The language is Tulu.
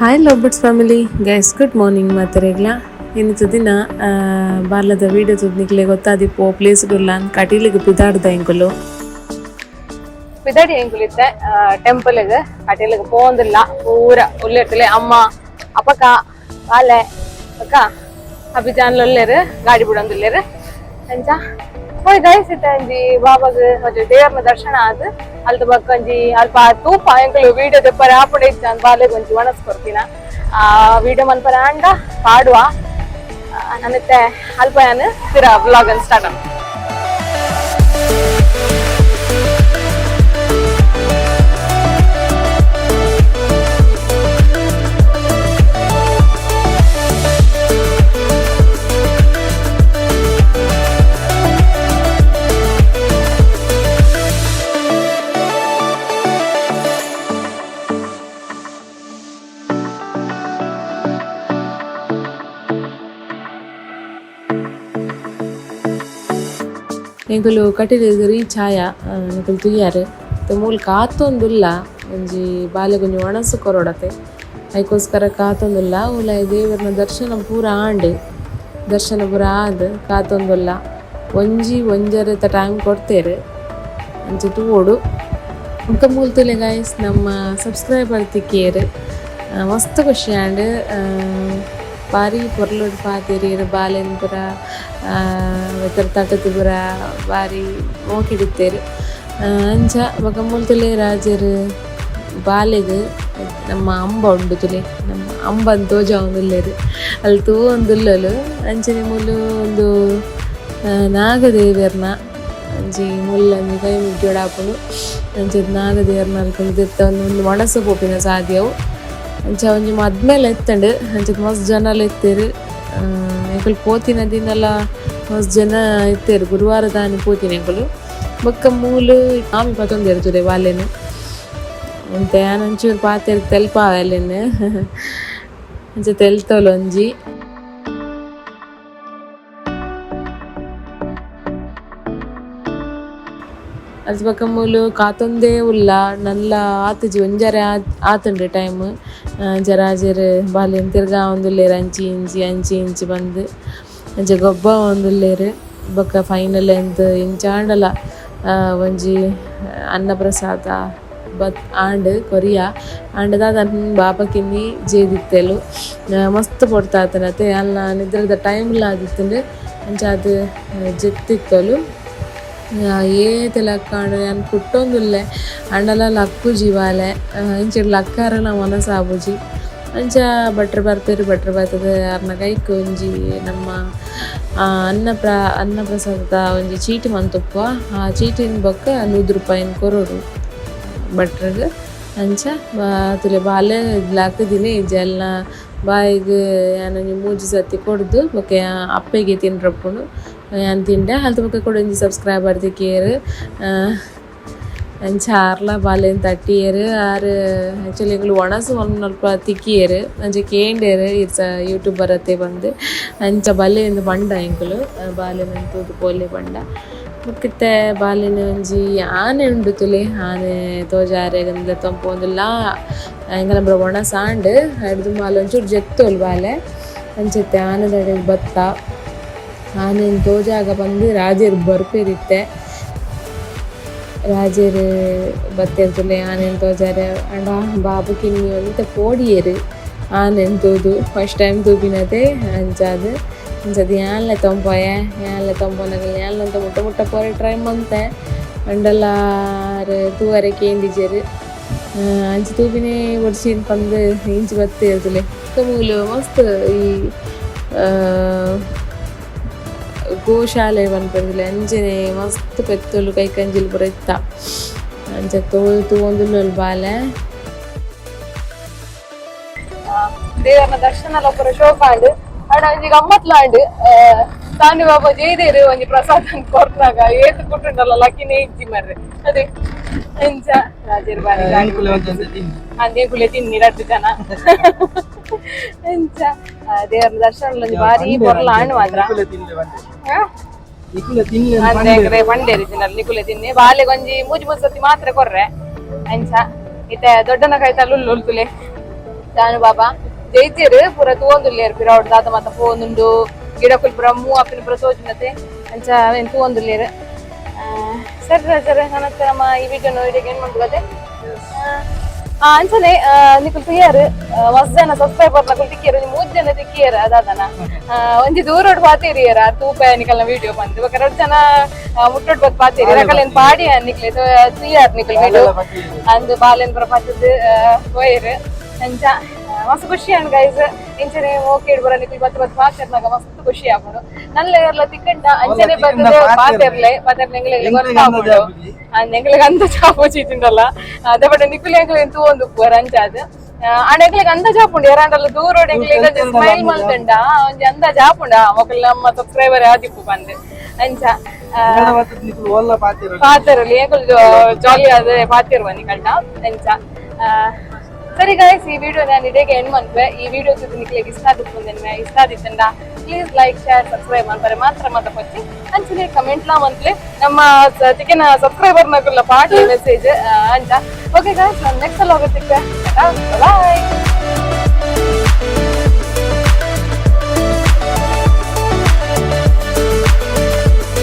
Hi love birds family guys, good morning ಮಾತೆರೆಗ್ಲ. ಇನ್ನಿತ ದಿನ ಬಾರ್ಲದ ವೀಡಿಯೋ ತೂದು ಗೊತ್ತಾದಿಪ್ಪು ಪ್ಲೇಸ್ ಗುರ್ಲ ಕಟೀಲಿಗೆ ಪಿದಾಡ್ದ ಎಂಕುಲು. ಪಿದಡಿ ಎಂಕುಲಿತ್ತೆ ಟೆಂಪಲ್ಗ್ ಕಟೀಲಿಗೆ ಪೋಂದಿಲ್ಲ ಪೂರ ಉಲ್ಲೆರ್ತಲೆ ಅಮ್ಮ ಅಪಕ ಬಾಲೆ ಅಕ್ಕ ಅಭಿಜಾನ್ಲ ಉಲ್ಲೇರು ಗಾಡಿ ಬಿಡೊಂದುಲ್ಲೇರು. ಅಂಚ ಪೋಯ್ ಗೈಸ್, ಇತ್ತೆ ಒಂಜಿ ಬಾಬಾಗ್ ಒಂಜಿ ದೇವರ್ನ ದರ್ಶನ ಆದ್ ಅಲ್ತ ಬೊಕ್ಕ ಒಂಜಿ ಅಲ್ಪ ತೂಪ. ಎಂಕುಲು ವೀಡಿಯೋ ದೆಪ್ಪರೆ ಆಪುಂಡು ಇಜ್ಜ, ಬಾಲೆಗ್ ಒಂಜಿ ಒಣಸ್ ಕೊರ್ಪಿನ ಆ ವೀಡಿಯೋ ಮನ್ಪರೆ ಆಂಡ ಪಾಡುವ. ನನ್ನತ್ತೆ ಅಲ್ಪ ಯಾನ್ ಪಿರ ವ್ಲಾಗ್ ಅನ್ ಸ್ಟಾರ್ಟ್. ಎಂಕುಲು ಕಟೀಲಿಗ್ ರೀಚ್ ಆಯ. ನಿಕುಲು ತೂಯಾರ್ ಮೂಲು ಕಾತೊಂದುಲ್ಲ. ಒಂಜಿ ಬಾಲೆಗ್ ಒಂಜಿ ಒಣಸು ಕೊರೊಡತೆ, ಐಕೋಸ್ಕರ ಕಾತೊಂದುಲ್ಲ. ಉಲಾಯಿ ದೇವರ್ನ ದರ್ಶನ ಪೂರ ಆಂಡ್. ದರ್ಶನ ಪೂರ ಆದ್ ಕಾತೊಂದುಲ್ಲ. ಒಂಜಿ ಒಂಜರೆತ ಟೈಮ್ ಕೊಡ್ತೇರು, ಅಂಚ ತೂವೊಡು. ಬೊಕ ಮೂಲು ತೂಲೆ ಗೈಸ್, ನಮ್ಮ ಸಬ್ಸ್ಕ್ರೈಬರ್ ತಿಕ್ಕಿಯೆರ್. ಮಸ್ತ್ ಖುಷಿ ಆಂಡ್. ಬಾರಿ ಪೊರ್ಲುಡು ಪಾತೆರಿಯೆರ್. ಬಾಲೆನ್ ಪೂರ ತಟುದು ಪೂರ ಬಾರಿ ಮೋಕೆಡಿತ್ತೆರ್. ಅಂಚ ಬೊಕ ಮೂಲು ತೂಲೆ ರಾಜೆರ್ ಬಾಲೆಗ್ ನಮ್ಮ ಅಂಬ ಉಂಡು ತೂಲೆ, ನಮ್ಮ ಅಂಬನ್ ತೋಜಾವೊಂದುಲ್ಲೆರ್. ಅಲ್ ತೂವೊಂದುಲ್ಲೊಲು. ಅಂಚನೆ ಮೂಲು ಉಂದು ನಾಗದೇವೆರ್ನ ಒಂಜಿ ಮುಲ್ಲೊಂಜಿ ಕೈ ಮುಗ್ಯೊಡಾಪುಂಡು. ಅಂಚ ನಾಗದೇವೆರ್ನ ಅಲ್ಪ ದೆತ್ತ್ ಉಂದು ಒಣಸ್ ಪೋಪಿನ ಸಾದಿ ಅವು. ಅಂಚ ಒಂಜಿ ಮದ್ಮೆಲ ಇತ್ತುಂಡು. ಅಂಚ ಮಸ್ತ್ ಜನಲ ಇತ್ತೆರ್. ಎಂಕುಲು ಪೋತಿನ ದಿನಲ ಮಸ್ತ್ ಜನ ಇತ್ತೆರ್. ಗುರುವಾರ ದಾನಿ ಪೋತಿನ ಎಂಕುಲು. ಬೊಕ್ಕ ಮೂಲು ಆಮೆ ಪತೊಂದೆರ್ ತೂಲೆ ಬಾಲೆನ್. ಒಂತೆ ಯಾನ್ ಒಂಚೂರು ಪಾತೆರ್ ತೆಲ್ಪಾವೆ ಅಲೆನ್. ಅಂಚ ತೆಲ್ತೊಲು ಒಂಜಿ. ಅಲ್ತ ಬೊಕ ಮೂಲು ಕಾತೊಂದೇ ಉಲ್ಲ. ನಲ್ಲ ಆತುಜಿ, ಒಂಜರೆ ಆತುಂಡು ಟೈಮ್. ಜರಾಜೆರ್ ಬಾಲೆನ್ ತಿರ್ಗಾವೊಂದುಲ್ಲೆರ್ ಅಂಚಿ ಇಂಚಿ ಅಂಚಿ ಇಂಚಿ ಪಂದ್. ಅಂಚ ಗೊಬ್ಬಾವೊಂದುಲ್ಲೆರ್. ಬೊಕ ಫೈನಲ್ ಎಂತ್ ಇಂಚಾಂಡಲ ಒಂಜಿ ಅನ್ನ ಪ್ರಸಾದ ಬತ್ ಆಂಡ್ ಕೊರಿಯ. ಆಂಡ ದಾದ ಬಾಬಾ ಕಿನ್ನಿ ಜೇದಿತ್ತೆಲು. ಮಸ್ತ್ ಪೊರ್ತಾತುಂಡತೆ. ಅಲ್ನ ನಿದ್ರೆದ ಟೈಮ್ ಲ ಆದಿತ್ತುಂಡು. ಅಂಚಾದ್ ಜೆತ್ತಿತ್ತೊಲು. ಏತ್ ಲಕ್ಕಾಂಡ್ ಯಾನ್ ಕುಟ್ಟೊಂದುಲ್ಲೆ, ಆಂಡಲ ಲಕ್ಕುಜಿ ಬಾಲೆ. ಇಂಚಿಡ್ ಲಕ್ಕಾರೆಲ ಮನಸಾಪುಜಿ. ಅಂಚ ಭಟ್ರ್ ಬರ್ಪೆರ್. ಭಟ್ರ್ ಬತ್ತುದು ಅರ್ನ ಕೈಕ್ ಒಂಜಿ ನಮ್ಮ ಅನ್ನಪ್ರಸಾದದ ಒಂಜಿ ಚೀಟಿ ಮಂತುಪ್ಪುವ. ಆ ಚೀಟಿನ್ ಬೊಕ್ಕ 100 ರೂಪಾಯಿನ್ ಕೊರೊಡು ಭಟ್ರೆಗ್. ಅಂಚ ತೂಲೆ ಬಾಲೆ ಲಕ್ಕುದಿನಿ ಇಜ್ಜಿ. ಅಲ್ನ ಬಾಯಿಗ್ ಯಾನ್ ಒಂಜಿ ಮೂಜಿ ಸರ್ತಿ ಕೊರ್ದು ಬೊಕ್ಕ ಅಪ್ಪೆಗೆ ತಿನ್ರಪ್ಪುಂಡು. ಯಾನ್ ತಿಂಡೆ. ಅಲ್ತ ಬೊಕ್ಕ ಕುಡೊಂಜಿ ಸಬ್ಸ್ಕ್ರೈಬರ್ ತಿಕಿಯೆರ್. ಅಂಚ ಆರ್ಲ ಬಾಲೆನ್ ತಟ್ಟಿಯೆರ್. ಆರ್ ಆಕ್ಚುಲಿ ಎಂಕುಲು ಒಣಸ್ ಮನ್ಪುನಲ್ಪ ತಿಕ್ಕಿಯೆರ್. ಅಂಚ ಕೇಂಡೆರ್ ಈರ್ಸ ಯೂಟ್ಯೂಬರ್ ಅತ್ತೆ ಪಂದ್. ಅಂಚ ಬಲೆ ಇಂದ್ ಪಂಡ ಎಂಕುಲು ಬಾಲೆನ್ ತೂದು ಪೋಲೆ ಪಂಡ. ಬೊಕ ಇತ್ತೆ ಬಾಲೆನ್ ಒಂಜಿ ಆನೆ ಉಂಡು ತೂಲೆ, ಆನೆ ತೋಜಾರೆ ಲೆತ್ತೊಂದು ಪೋವೊಂದುಲ್ಲ. ಎಂಕಲ್ನ ಪೂರ ಒಣಸ್ ಆಂಡ್. ಐಡ್ದ್ ದುಂಬು ಒಂಚೂರು ಜೆತ್ತೊಲು ಬಾಲೆ. ಅಂಚ ಇತ್ತೆ ಆನೆದಡೆಗ್ ಬತ್ತ. ಆನೆನ್ ತೋಜಾಗ ಪಂದ್ ರಾಜೆರ್ ಬರ್ಪೆರ್ ಇತ್ತೆ. ರಾಜೆರ್ ಬತ್ತೆರ್ ತೂಲೆ ಆನೆನ್ ತೋಜಾರೆ. ಆಂಡ ಬಾಬು ಕಿನ್ನಿ ಒಂತೆ ಪೋಡಿಯೆರ್ ಆನೆನ್ ತೂದು. ಫಸ್ಟ್ ಟೈಮ್ ತೂಪಿನತೆ ಅಂಚಾದ್. ಅಂಚಾದ್ ಯಾನ್ಲ ಲೆತ್ತೊಂದು ಪೋಯೆ. ಯಾನ್ಲ ಲೆತ್ತೊಂದು ಪೋನಗ ಯಾನ್ಲ ಒಂತೆ ಮುಟ್ಟ ಮುಟ್ಟ ಪೋರೆ ಟ್ರೈ ಮಂತೆ. ಆಂಡಲ ಆರ್ ತೂವರೆ ಕೇಂದಿಜೆರ್. ಅಂಚ ತೂಪಿನೇ ಬೊಡ್ಚಿ ಪಂದ್ ಇಂಚಿ ಬತ್ತೆರ್ ತೂಲೆ. ಮೂಲು ಮಸ್ತ್ ಈ ಗೋಶಾಲೆ ಪನ್ಪೆರ್ ತೂಲೆ, ಅಂಚನೆ ಮಸ್ತ್ ಪೆತ್ತೊಲು ಕೈಕಂಜಿಲು ಪೂರ ಇತ್ತ. ಅಂಚ ತೂವೊಂದುಲ್ಲೊಲು ಬಾಲೆ. ದೇವರ್ನ ದರ್ಶನ ಎಲ್ಲ ಪೂರ ಶೋಕ್ ಆಂಡ್. ಆಂಡ ಒಂಜಿ ಗಮ್ಮತ್ಲ ಆಂಡ್. ತಾನಿ ಬಾಬಾ ಜೈದೇರು ಒಂಜಿ ಪ್ರಸಾದ ಕೊರ್ನಾಗ ಏತ್ ಕುಟ್ಟುಂಡಲ್ಲ, ಲಕ್ಕಿನೇ ಇಜ್ಜಿ ಮರ್ರೆ. ಅದೇ ಅಂಚ ರಾಜೇರ್ ಬಾರಿ ಅಂದೇ ಕುಲೆ ತಿನ್ನಿ ರಡ್ಡ್ ಜನ. ಅಂಚ ದೇವರ ದರ್ಶನ ಒಂಜಿ ಬಾರಿ ಪೊರ್ಲ ಆಂಡ್ ಮಾತ್ರ. ಅಂದ್ರೆ ಪಂಡೇರಿ ತಿನ್ನಲ್ಲ ನಿಕುಲೆ ತಿನ್ನಿ. ಬಾಲೆಗ್ ಒಂಜಿ ಮೂಜಿ ಮೂಜಿ ಸತಿ ಮಾತ್ರ ಕೊರ್ರೆ. ಅಂಚ ಇತ್ತೆ ದೊಡ್ಡನ ಕೈತಲ್ ಉಳ್ಳುಲ್ತುಲೆ. ಜಾನು ಬಾಬಾ ಜೈತೇರು ಪೂರ ತೂವೊಂದುಲ್ಲೇರು. ಪಿರವುಡು ದಾದ ಮಾತ ಪೋವೊಂದುಂಡು, ಗಿಡಕುಲು ಪೂರ ಮೂವ್ ಆಪಿನ ಪೂರ ತೋಜುಂಡತೆ, ಅಂಚ ಅವೆನ್ ತೂವೊಂದುಲ್ಲೇರು. ಸರಿ ರಾಜರೇ, ನನ್ನ ನಮ್ಮ ಈ ವಿಡಿಯೋ ನೋಡಿ ಏನ್ ಮಾಡ್ಬೋದೆ. ಅಂಚನೆ ನಿಕುಲ್ ತುಯ್ಯಾರು, ಮಸ್ತ್ ಜನ ಸಬ್ಸ್ಕ್ರೈಬರ್ ನಕುಲ್ ತಿಕ್ಕಿಯರು, ಮೂಜ್ ಜನ ತಿಕ್ಕಿಯರು. ಅದಾದನ ಒಂಜಿ ದೂರೋಡ್ ಪಾತೇರಿಯರ ತೂಪ ನಿಕಲ್ನ ವಿಡಿಯೋ ಬಂದು. ಬೊಕ ರಡ್ಡ್ ಜನ ಮುಟ್ಟೋಡ್ ಬತ್ ಪಾತೇರಿ. ರಕಲೇನ್ ಪಾಡಿ ನಿಕ್ಲೆ ತುಯ್ಯಾರ್ ನಿಕುಲ್ ವಿಡಿಯೋ ಅಂದ್ ಬಾಲೆನ್ ಪೂರ ಪತ್ತದ್ ಪೋಯೆರ್. ಅಂಚ ಮಸ್ತ್ ಖುಷಿ ಆಂಡ್ ಗೈಸ್. ಇಂಚನೆ ಓಕೆ ಬರ ನಿಕುಲ್ ಬತ್ ಬತ್ ಪಾತೆರ್ನಾಗ ಮಸ್ತ್ ಖುಷಿ ಆಪುಂಡು. ನಲ್ಲ ಏರ್ಲ ತಿಕ್ಕಂಡ ಅಂಚನೆ ಬತ್ತದ ಪಾತೆರ್ಲೆ ಪಾತೆರ್ಲೆ, ಎಂಗ್ಲೆಗ್ ಗೊತ್ತಾಪುಂಡು. ಎಂಗ್ಲೆಗ್ ಅಂದಾಜ್ ಆಪೋಚಿತ್ತುಂಡಲ್ಲ ಅದೇ, ಬಟ್ ನಿಕುಲ್ ಎಂಕ್ಲೆನ್ ತೂವೊಂದು ಉಪ್ಪುವರ್ ಅಂಚಾದ್. ಆಂಡ ಎಂಕ್ಲೆಗ್ ಅಂದಾಜ್ ಆಪುಂಡು, ಏರಾಂಡಲ ದೂರೋಡು ಎಂಕ್ಲೆಗ್ ಸ್ಮೈಲ್ ಮಲ್ತುಂಡ ಒಂಜಿ ಅಂದಾಜ್ ಆಪುಂಡು, ಮೊಕಲ್ ನಮ್ಮ ಸಬ್ಸ್ಕ್ರೈಬರ್ ಆದಿಪ್ಪು ಪಂದ್ ಅಂಚ. ಪಾತೆರಲಿ ಎಂಕುಲು ಜಾಲಿ ಆದ್ ಪಾತೆರುವ ನಿಕಲ್ನ ಅಂಚ. ಸರಿ ಗಾಯ್ಸ್, ಈ ವಿಡಿಯೋ ನಾನು ಇಡೀ ಎಂಡ್ ಮನ್ಪೆ. ಈ ವಿಡಿಯೋ ಜೊತೆ ನಿಕ್ಲೆಗ್ ಇಷ್ಟ ಆದಿಪ್ಪು, ಇಷ್ಟ ಆದಿತ್ತಂಡ ಪ್ಲೀಸ್ ಲೈಕ್, ಶೇರ್, ಸಬ್ಸ್ಕ್ರೈಬ್ ಮನ್ಪರೆ ಮಾತ್ರ ಮಾತ ಪಚ್ಚಿ. ಅಂಚನೆ ಕಮೆಂಟ್ ಲಾ ಮಂತ್ಲೆ, ನಮ್ಮ ಚಿಕನ್ ಸಬ್ಸ್ಕ್ರೈಬರ್ ನಕುಲ್ಲ ಪಾಡ್ಲೆ ಮೆಸೇಜ್ ಅಂಚ. ಓಕೆ ಗಾಯ್ಸ್, ನಾನು ನೆಕ್ಸ್ಟ್ ಸಲ ಹೋಗುತ್ತೆ. ಬಾಯ್.